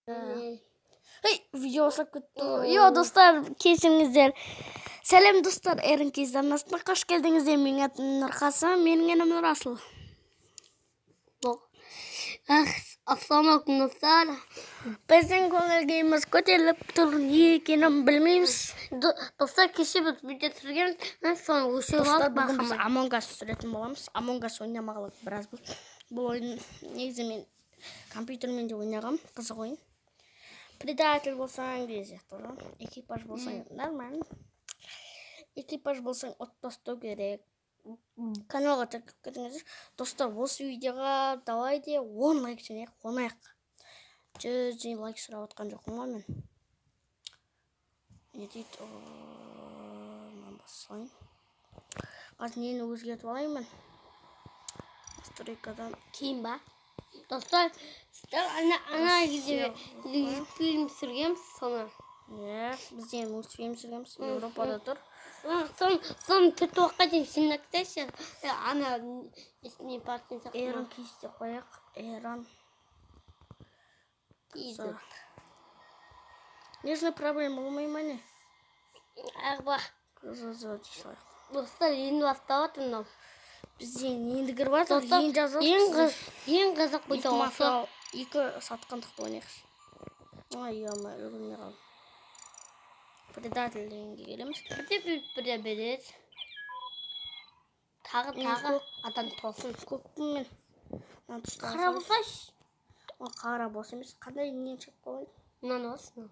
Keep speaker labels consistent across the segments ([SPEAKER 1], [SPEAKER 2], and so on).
[SPEAKER 1] Эй, видео ұстап кетті. Йо, достар, кешіріңіздер. Сәлем, достар, Эрин Кейз арнасына қош келдіңіздер. Менің атым Нұрқасым, менің інім Нұрасыл.
[SPEAKER 2] Ах, ассалаумағалейкум, достар.
[SPEAKER 1] Біздің көңіл күйіміз көтеріліп тұр, не екенін білмейміз.
[SPEAKER 2] Достар, кеше біз видео түсіргенбіз, соны өшіріп
[SPEAKER 1] Достар,
[SPEAKER 2] алып
[SPEAKER 1] бүгін біз
[SPEAKER 2] байқамай.
[SPEAKER 1] Among Us түсіретін боламыз. Among Us ойнамағалы біраз болды. Бұл ойын негізі мен компьютермен де ойнағам, қызық ойын. Предатель болсаң деген сияқты ғой. Экипаж болсаң нормально. Экипаж болсаң, от тастау керек. Каналға тіркеліп кетіңіздер. Достар, осы видеоға давайте 10 лайк жинайық, қонайық. 100 лайк сұрап отқан жоқпын ғой мен. Не дейді? Мынаны басайын. Қазір нені өзгертіп алайын мен? Настройкадан.
[SPEAKER 2] Кейін ба? Достар, сіздер ана кезде фильм түсіргенбіз, соны.
[SPEAKER 1] Иә, біз де мультфильм түсіргенбіз. Европада тұр.
[SPEAKER 2] Соны 4 уақытқа дейін жинақтайшы. Ана не партия сияқты.
[SPEAKER 1] Эрон Кейс деп қояйық. Эрон.
[SPEAKER 2] Дейді.
[SPEAKER 1] Нежный проблема болмай ма, не?
[SPEAKER 2] Арба.
[SPEAKER 1] Дей салайық.
[SPEAKER 2] Достар, енді бастап жатыр мынау.
[SPEAKER 1] Бізде енді кіріп жатыр,
[SPEAKER 2] Достар,
[SPEAKER 1] енді жазып
[SPEAKER 2] ең қызық
[SPEAKER 1] екі
[SPEAKER 2] видео осы.
[SPEAKER 1] Мафия, екі сатқындықты ойнайықшы. Ай, ё, үлгермей қалдым. Предатель дегенге келеміз.
[SPEAKER 2] Бірде бір бірде береді. Тағы
[SPEAKER 1] Мен
[SPEAKER 2] тағы
[SPEAKER 1] көк-
[SPEAKER 2] адам толсын.
[SPEAKER 1] Көкпін мен. Мына тұста
[SPEAKER 2] Қара болсайшы.
[SPEAKER 1] Ол қара бос емес. Қандай нені шығып қойды?
[SPEAKER 2] Мынаны болсын.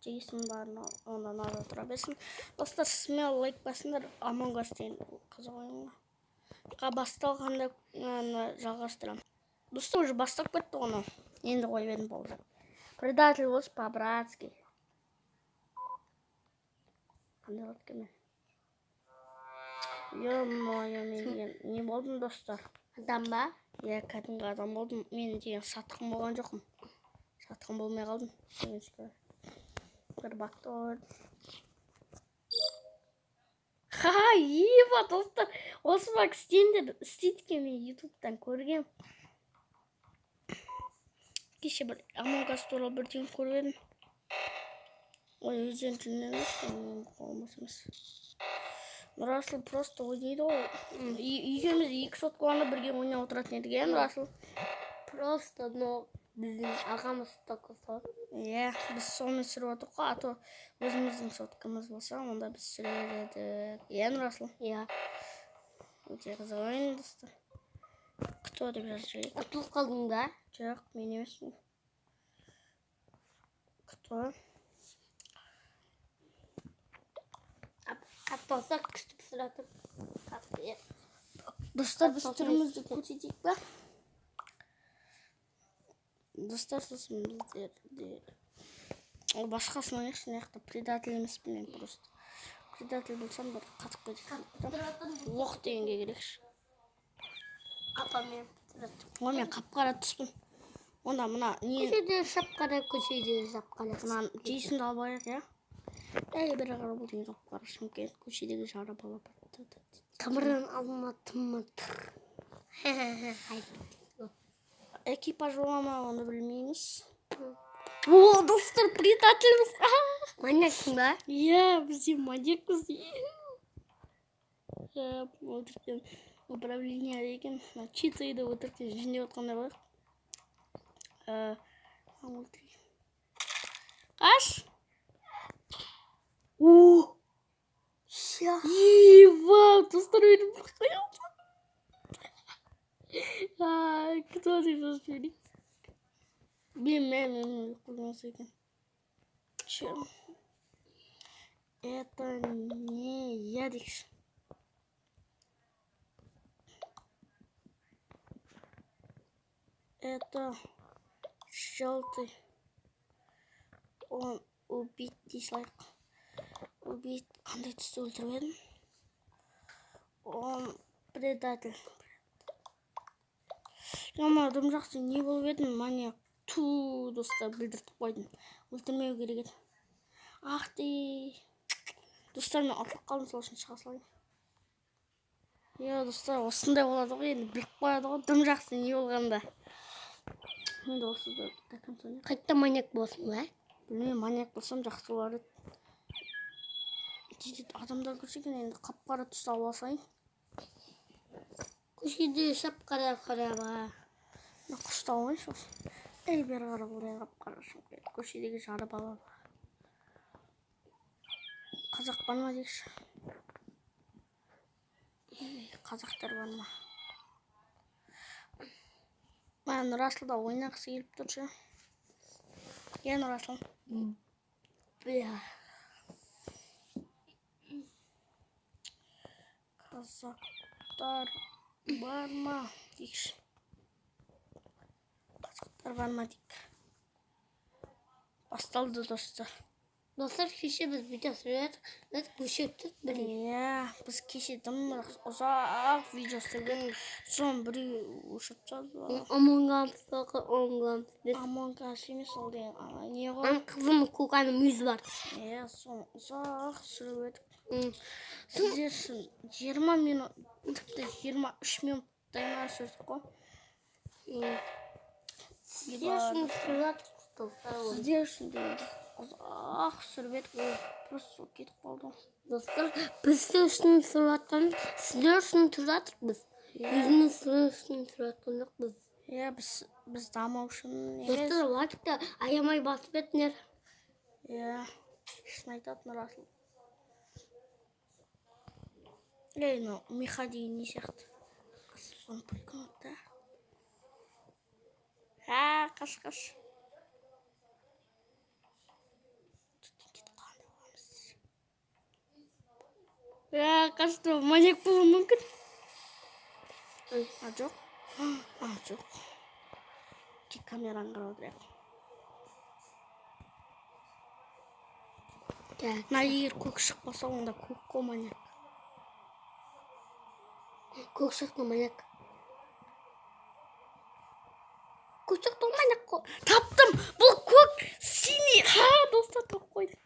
[SPEAKER 1] Жейсін барын, онда надо тұра берсін. Достар, смело лайк басыңдар. Among Us деген қызық ойын ғой. Басталғанда аны жалғастырамын. Достар, уже бастап кетті ғой анау. Енді қойып едім, болды. Предатель болшы по-братски. Қандай болады екен мен? Ё-моё, мен деген не болдым, достар?
[SPEAKER 2] Адам ба?
[SPEAKER 1] Иә, кәдімгі адам болдым. Мен деген сатқын болған жоқпын. Сатқын болмай қалдым. Өкінішке орай. Бір бакты қойдым. Ха, еба, достар, осы баг істеңдер, істейді екен, мен ютубтан көргем. Кеше бір Among Us туралы бірдеңе көріп едім. Ой, өздерінің тілінен емес, менің қолым бос емес. Нұрасыл просто ойнайды ғой. Екеуміз екі сотканы бірге ойнап отыратын едік, иә, Нұрасыл?
[SPEAKER 2] Просто, но біздің ағамыз соткасы.
[SPEAKER 1] Иә, біз сонымен түсіріп отырмық қой, а то өзіміздің соткамыз болса, онда біз түсірер едік. Иә, Нұрасыл?
[SPEAKER 2] Иә.
[SPEAKER 1] Өте қызық ойын, достар. Кто деп жазып жіберейік.
[SPEAKER 2] Ұтылып қалдың ба?
[SPEAKER 1] Жоқ, мен емеспін. Кто?
[SPEAKER 2] Қатталса күшті пісіретін. Қатты.
[SPEAKER 1] Достар, біз
[SPEAKER 2] Тоқсан
[SPEAKER 1] түрімізді
[SPEAKER 2] бес.
[SPEAKER 1] көрсетейік па? Достар, сосын біздер де ол басқасын ойнайықшы, мына жақта предатель емеспін мен просто. Предатель болсам, бір қатып кететін. Лох дегенге керекші.
[SPEAKER 2] Апа, мен пісіретін.
[SPEAKER 1] Ой, мен қап-қара түспін. Онда мына не
[SPEAKER 2] Көшеде шапқара, көшеде шапқара.
[SPEAKER 1] Мына Джейсонды алып алайық, иә? Әй, бір қара бұл деген қап-қара Шымкент көшедегі жара бала.
[SPEAKER 2] Тамырдан Алматы ма тұр.
[SPEAKER 1] Экипаж бола ма, оны білмейміз. О, достар, предательміз.
[SPEAKER 2] Маньяксың ба?
[SPEAKER 1] Иә, біз де маньякпыз. Иә, өтіріктен управление деген мына читайды өтіріктен жөндеп отқандай болайық. Өлтірейін. Қаш! О! Еба, достар, өліп қоямын. Ай, кто деп жазып жіберейік. Мен қоймаса екен. Че? Это не я дейікші. Это желтый. Он убить дей салайық. Убить қандай түсті өлтіріп едім? Он предатель. Ема, дым жақсы не болып едім, маньяк. Ту, достар, білдіртіп қойдым. Өлтірмеу керек еді. Ах ты. Достар, мен ұтылып қалдым, сол үшін шыға салайын. Иә, достар, осындай болады ғой, енді біліп қояды ғой, дым жақсы не болғанда. Енді осы да до конца ойнайық.
[SPEAKER 2] Қайта маньяк болсын ба?
[SPEAKER 1] Білмеймін, маньяк болсам жақсы болар еді. Дейді, адамдар көрсе екен, енді қап-қара түсті алып алсайын.
[SPEAKER 2] Көшеде шап-қара қара бар.
[SPEAKER 1] Мына құсты алайыншы осы. Ей, бері қара, бұл деген қап-қара шығып кетті. Көшедегі жары бала бар. Қазақ бар ма дейікші? Ей, қазақтар бар ма? Мә, Нұрасыл да ойнағысы келіп тұр ше. Иә, Нұрасыл.
[SPEAKER 2] Бля.
[SPEAKER 1] Қазақтар бар ма дейікші. Қазақтар бар ма дейік. Басталды, достар.
[SPEAKER 2] Достар, кеше біз видео түсіріп, біз көшіп түсіп бір.
[SPEAKER 1] Иә, біз кеше дым ұзақ видео түсірген. Соны біреу өшіріп тастады.
[SPEAKER 2] Among Us, Among Us. Біз
[SPEAKER 1] Among Us емес ол деген, ана не ғой?
[SPEAKER 2] Ана қызыл көк ана мүйіз бар.
[SPEAKER 1] Иә, соны ұзақ түсіріп едік. Сіздер үшін 20 минут, тіпті 23 минуттай ма түсірдік қой.
[SPEAKER 2] Сіздер үшін түсіріп жатырмыз, достар.
[SPEAKER 1] Сіздер үшін де ұзақ түсіріп едік, просто сол кетіп қалды.
[SPEAKER 2] Достар, біз сіздер үшін түсіріп жатқанбыз, сіздер үшін түсіріп жатырмыз. Өзіміз сіздер үшін түсіріп жатқан жоқпыз.
[SPEAKER 1] Иә, біз даму үшін емес.
[SPEAKER 2] Достар, лайкты аямай басып етіңдер.
[SPEAKER 1] Иә, шын айтады Нұрасыл. Ей, мынау Миха деген не сияқты? Соны прикол да. Ха, қаш, қаш. Иә, қашты, маньяк болуы мүмкін. А, жоқ. А, жоқ. Тек камераны қарап отырайық.
[SPEAKER 2] Так.
[SPEAKER 1] Мына егер көк шықпаса, онда көк қой маньяк.
[SPEAKER 2] Көк шықты маньяк. Көк шықты маньяк қой.
[SPEAKER 1] Таптым! Бұл көк, синий. Ха, достар, тауып қойдық.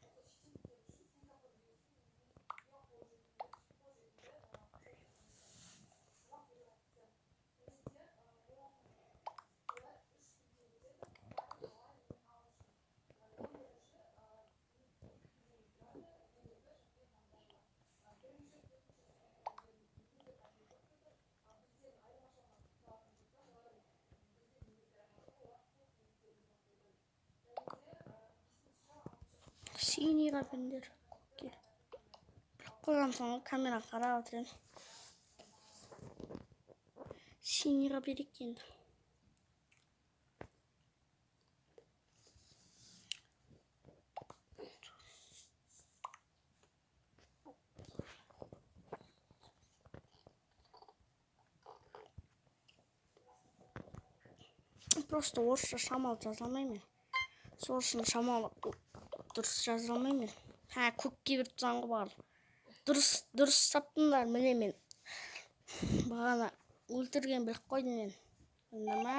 [SPEAKER 1] Синийға беріңдер, көкке. Біліп қойған соң камера қарап отыр едім. Синийға берейік енді. Просто орысша шамалы жаза алмаймын мен. Сол үшін шамалы дұрыс жаза алмаймын мен. Ха, көкке беріп тастаған ғой барлық. Дұрыс таптыңдар, міне мен. Бағана өлтірген біліп қойдым мен. Көрдіңдер ма?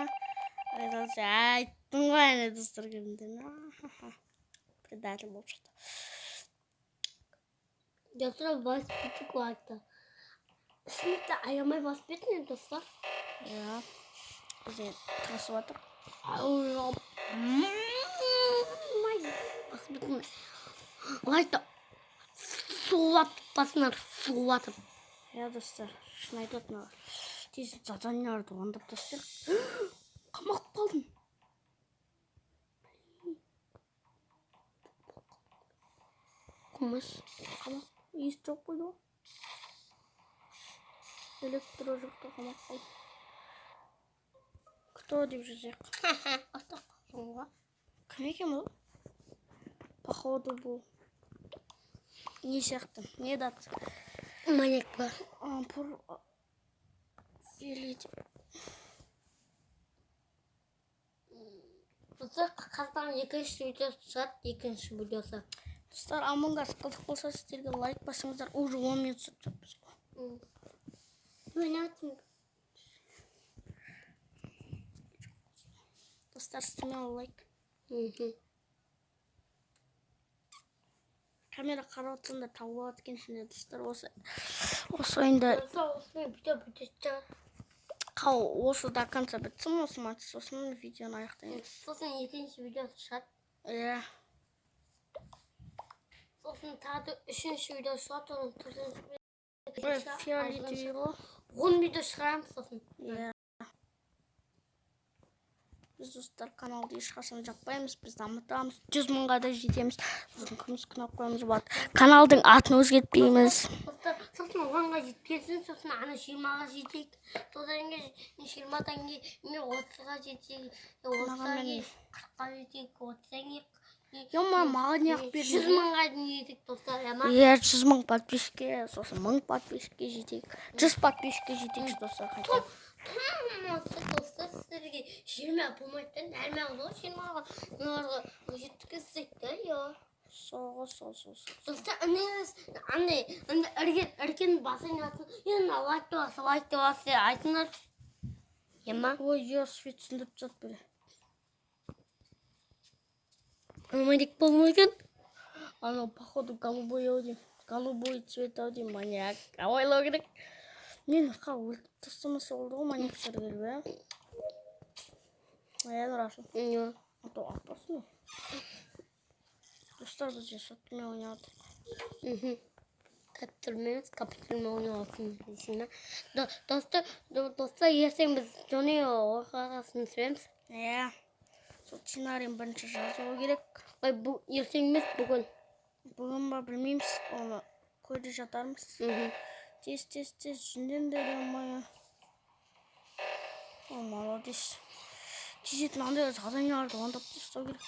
[SPEAKER 1] Айттым ғой әне достар, көрдіңдер ме? Предатель болып шықты.
[SPEAKER 2] Достар, басып кетіп лайкты. Шынында аямай басып кетіңдер, достар.
[SPEAKER 1] Иә. Біз енді тырысып жатырмық.
[SPEAKER 2] Басып кетіңдер. Лайкты сулатып басыңдар, сулатып.
[SPEAKER 1] Иә, достар, шын айтады мына. Тез заданияларды орындап тастайық. Қамалып қалдым.
[SPEAKER 2] Қумаш.
[SPEAKER 1] Қамақ. Ес жоқ қойды ғой. Электро жақта қамап қалдым. Кто деп жазайық?
[SPEAKER 2] Артық қалдым ғой.
[SPEAKER 1] Кім екен бұл? Походу бұл. Не сияқты? Не дат?
[SPEAKER 2] Маньяк па?
[SPEAKER 1] Пур... Филит.
[SPEAKER 2] Достар, Қазақстанның екінші видеосы шығады, екінші видеосы.
[SPEAKER 1] Достар, Among Us қызық болса, сіздерге лайк басыңыздар. Уже 10 минут түсіріп жатырмыз ғой.
[SPEAKER 2] Ойнап отырмын.
[SPEAKER 1] Достар, смело лайк. Камера қарап отырсаңдар тауып алады екенсіңдер, достар. Осы ойында
[SPEAKER 2] Осымен видео бітеді.
[SPEAKER 1] Қау, осы до конца бітсін осы матч, сосын видеоны аяқтаймыз.
[SPEAKER 2] Сосын екінші видео шығады.
[SPEAKER 1] Иә.
[SPEAKER 2] Сосын тағы да үшінші видео шығады, сосын төртінші видео шығады.
[SPEAKER 1] Фиолетовый ғой.
[SPEAKER 2] 10 видео шығарамыз сосын.
[SPEAKER 1] Иә. Біз, достар, каналды ешқашан жаппаймыз, біз дамытамыз, 100 мыңға да жетеміз. Сосын күміс кнопкамыз болады. Каналдың атын өзгертпейміз.
[SPEAKER 2] Достар, сосын 10-ға жеткенсін, сосын ана 20-ға жетейік. Содан кейін 20-дан кейін 30-ға жетейік, 30-дан кейін 40-қа жетейік, 30-дан кейін
[SPEAKER 1] Ема, маған неғып бердің?
[SPEAKER 2] 100 мыңға дейін жетейік, достар, ема.
[SPEAKER 1] Иә, 100 мың подписчикке, сосын 1000 подписчикке жетейік. 100 подписчикке жетейікші, достар, хотя.
[SPEAKER 2] Достар, сіздерге 20 болмайды да, нормально ғой, 20-ға мыналарға жеткізсек те, иә.
[SPEAKER 1] Сол, сол, сол, сол.
[SPEAKER 2] Достар, андай, андай ірген басын басын, енді лайкты бас, лайкты бас деп айтыңдар. Ема?
[SPEAKER 1] Ой, я свет сөндіріп тастады бері.
[SPEAKER 2] Алмайдық болмай екен.
[SPEAKER 1] Анау, походу, голубой ау деймін. Голубой цвет ау деймін, маньяк. Ойлау керек. Мен өлтіріп тастамаса болды ғой маньяктар келіп, ә? Иә, Нұрашын.
[SPEAKER 2] Иә.
[SPEAKER 1] А то опасно. Достар, бізде соткамен ойнап
[SPEAKER 2] Мхм. Компьютермен, компьютермен ойнап дейсің ба? Достар, достар, ертең біз Джонни оқиғасын түсіреміз.
[SPEAKER 1] Иә. Сол сценарийін бірінші жазу керек.
[SPEAKER 2] Ой, бұл ертең емес, бүгін.
[SPEAKER 1] Бүгін ба, білмейміз, оны көре жатармыз. Тез, тез, тез, жүндеңдер, ё-моё. О, молодец. Тезетін андай заданияларды орындап тастау керек.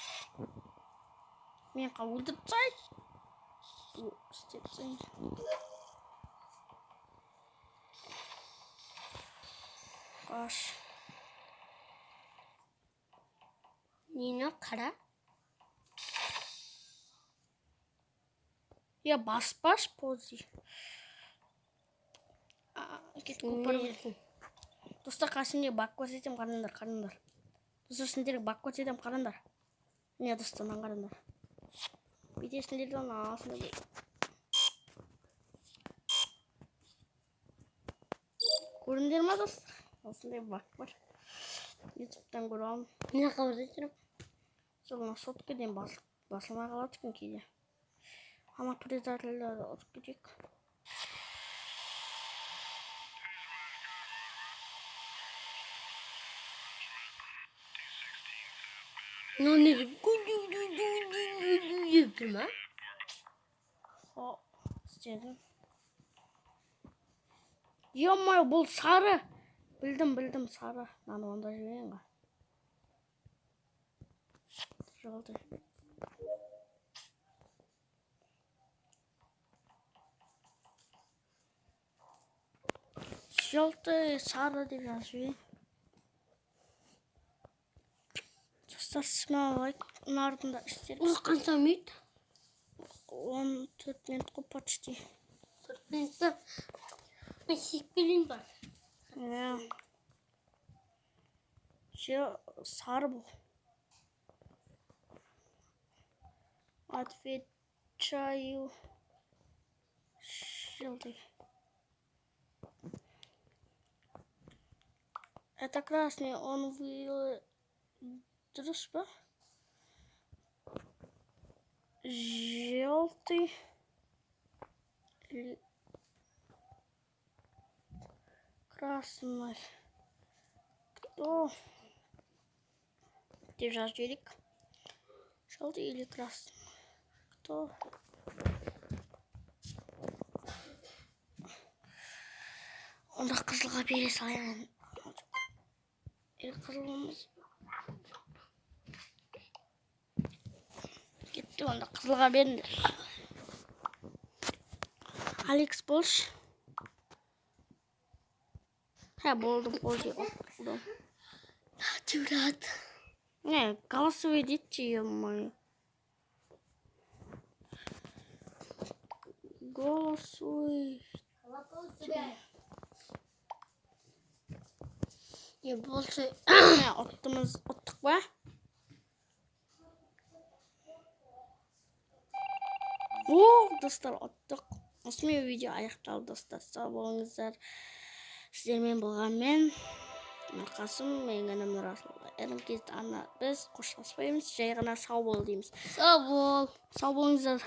[SPEAKER 1] Мен өлтіріп тастайын. Істеп тастайын. Қаш.
[SPEAKER 2] Нені қара?
[SPEAKER 1] Я баспаш пози. Кетіп. Достар, қасымде бак көрсетемін, қараңдар, қараңдар. Достар, сендерге бак көрсетемін, қараңдар. Міне, достар, мынаны қараңдар. Бүйтесіңдер де ана аласыңдар. Көрдіңдер ма, достар? Осындай бак бар. Ютубтан көріп алдым.
[SPEAKER 2] Не хабарда жүрмін?
[SPEAKER 1] Сол мына соткадан басылмай қалады екен кейде. Ана предательдерді ұтып кетейік.
[SPEAKER 2] Ну, не деп тұр ма?
[SPEAKER 1] О, істедім. Ё-моё, бұл сары. Білдім, білдім, сары. Мынаны онда жіберейін ғой. Желтый. Желтый, сары деп жазып жіберейін. Достар, смело лайк. Мыналардың да іштері.
[SPEAKER 2] Ол қанша минут?
[SPEAKER 1] 14 минут қой, почти.
[SPEAKER 2] 4 минутта. Мен шешіп келейін ба?
[SPEAKER 1] Иә. Все, сары бұл. Отвечаю. Желтый. Это красный, он вы... Дұрыс па? Желтый. Или красный. Кто? Деп жазып жіберейік. Желтый или красный? Кто? Онда қызылға бере салайын. Или қызыл болмаса. Кетті, онда қызылға беріңдер. Алекс болшы. Ха, болдым, болды. Болдым.
[SPEAKER 2] Чурат.
[SPEAKER 1] Не, голосовой дети, ё-моё. Голосуй.
[SPEAKER 2] Не больше.
[SPEAKER 1] Не, ұттымыз, ұттық па? О, достар, ұттық. Осымен видео аяқталды, достар. Сау болыңыздар. Сіздермен болған мен, Нұрқасым, менің інім Нұрасыл. РМК ана, біз қоштаспаймыз, жай ғана сау бол дейміз.
[SPEAKER 2] Сау бол.
[SPEAKER 1] Сау болыңыздар.